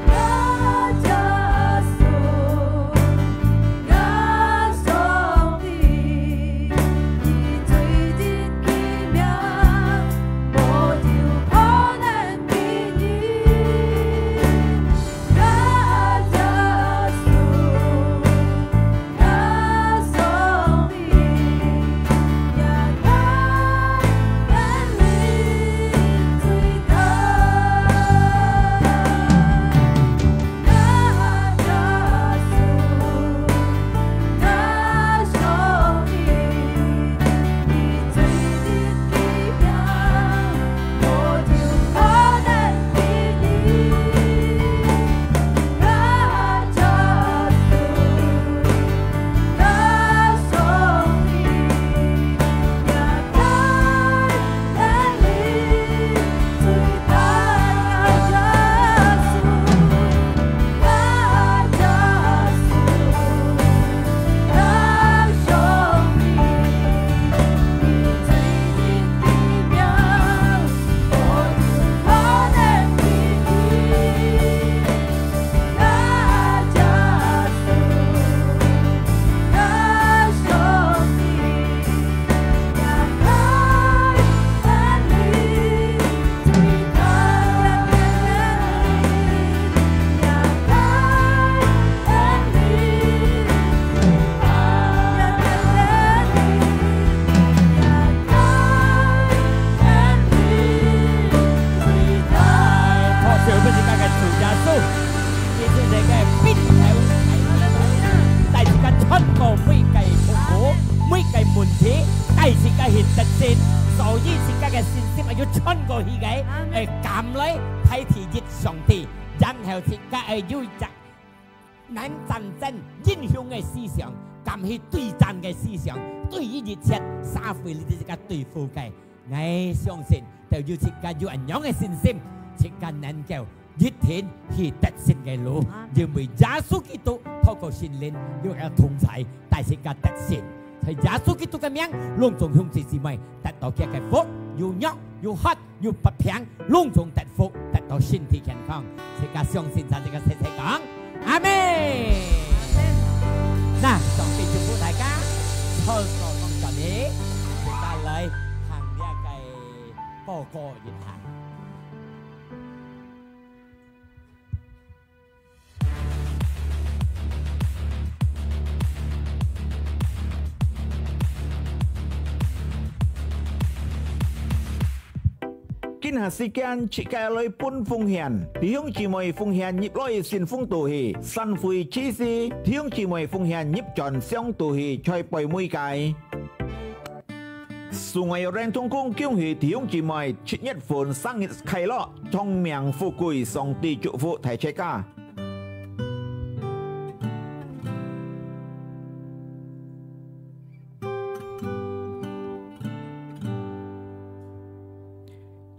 啊，耶穌，啊，上帝，你最奇妙，無有可能比你。 拍手分自家个主耶穌，佢就係个兵頭，帶自家穿過每个痛苦、每个問題，帶自家去得勝，所以自家个信心愛有穿過去个，阿們。愛敢來代替一上帝，然後自家愛有一隻 能戰爭英雄个思想，敢去對戰个思想，對於一切社會裡底自家對付个。𠊎相信，就有自家有恁樣个信心，自家能夠一定去得勝个路，阿們。因為耶穌基督透過聖靈有佢同在，帶自家得勝。在耶穌基督个名，攏總兄弟姊妹得到佢个福，有弱有渴， 有發病，攏總得福，得到身體健康。自家相信，自家齊齊講，阿們。那，上帝祝福大家，透過講道理，自家來行這个報告一下。 今下時間，自家來分奉獻。弟兄姊妹奉獻入來信封肚去，散會之時，弟兄姊妹奉獻入轉箱肚去，在背尾个。 送愛有人同工恭喜弟兄姊妹七月份生日快樂，長命富貴，上帝祝福大齊家。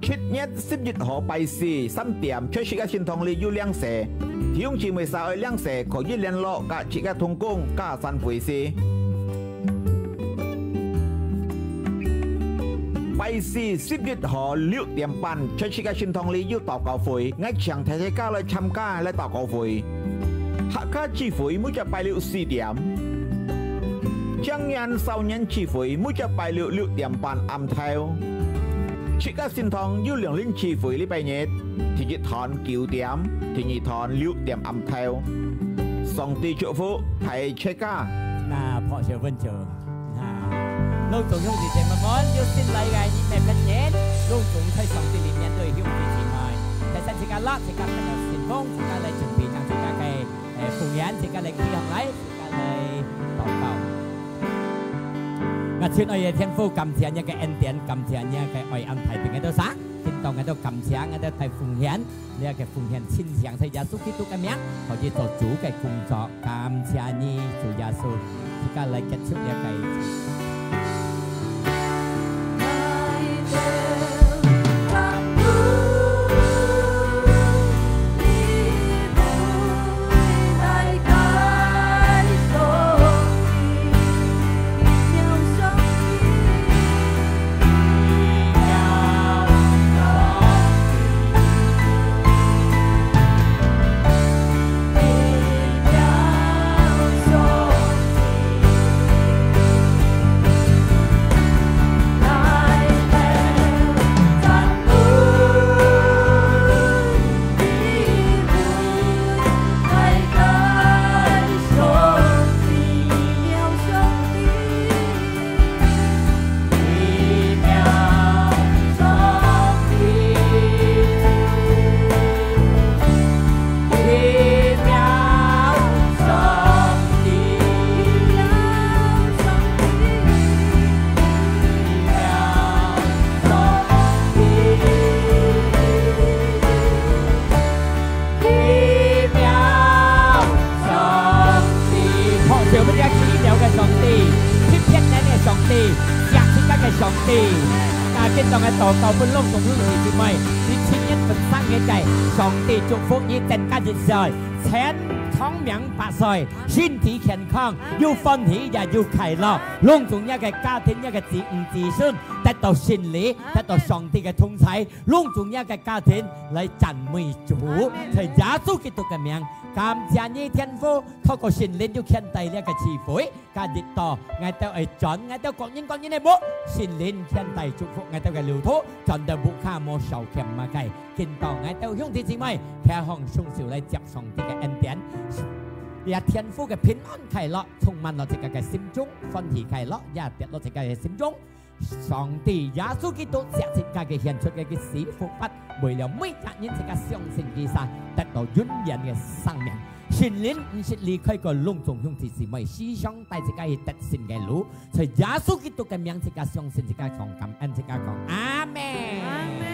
七月十一號拜四三點，在自家聖堂裡有領洗。弟兄姊妹儕愛領洗，可以聯絡佮自家同工，佮散會時。拜四十一號六點半，在自家聖堂裡有禱告會，𠊎請大家來參加這禱告會。客家聚會每隻拜六四點，青年少年聚會每隻拜六六點半暗頭。自家聖堂有兩輪聚會，禮拜日，第一堂九點，第二堂六點暗頭。上帝祝福大自家。那拍手分主。 啊，攏總兄弟姊妹們，有新來个一百分人，攏總在上帝裡面都有兄弟姊妹。第三，自家啦，自家得到成功，自家來準備，將自家个，誒，奉獻，自家來企上來，自家來禱告。𠊎親愛个天父，感謝你个恩典，感謝你个愛，恁大，分𠊎兜儕，今當𠊎兜感謝，𠊎兜大奉獻。 這个奉獻親像在耶穌基督个名，可以做主个工作。感謝你，主耶穌，自家來結束這个。奇妙上帝，拍手分這奇妙个上帝，特別个上帝，惜自家个上帝。啊，今當个禱告分攏總兄弟姊妹，你親人分生个，上帝祝福你增加一歲，千長命百歲，身體健康，又歡喜也又快樂。攏總你个家庭，你个子女子孫得到勝利，得到上帝个同在。 攏總你个家庭來讚美主，在耶穌基督个名，感謝你天父，透過聖靈就牽帶這个聚會，今日到，𠊎兜愛轉，𠊎兜各人各人个屋，聖靈牽帶祝福𠊎兜个路途，轉到屋下無少欠麼个。今到𠊎兜兄弟姊妹，擎䟘雙手來接上帝个恩典，這天父个平安快樂，充滿了自家个心中，歡喜快樂也跌落自家个心中。 上帝耶穌基督惜自家个獻出个，个死復活，為了每隻人自家相信佢儕，得到永遠个生命。聖靈毋識離開過攏總兄弟姊妹，時常帶自家去得勝个路。在耶穌基督个名，自家相信，自家講感恩，自家講阿們。阿們。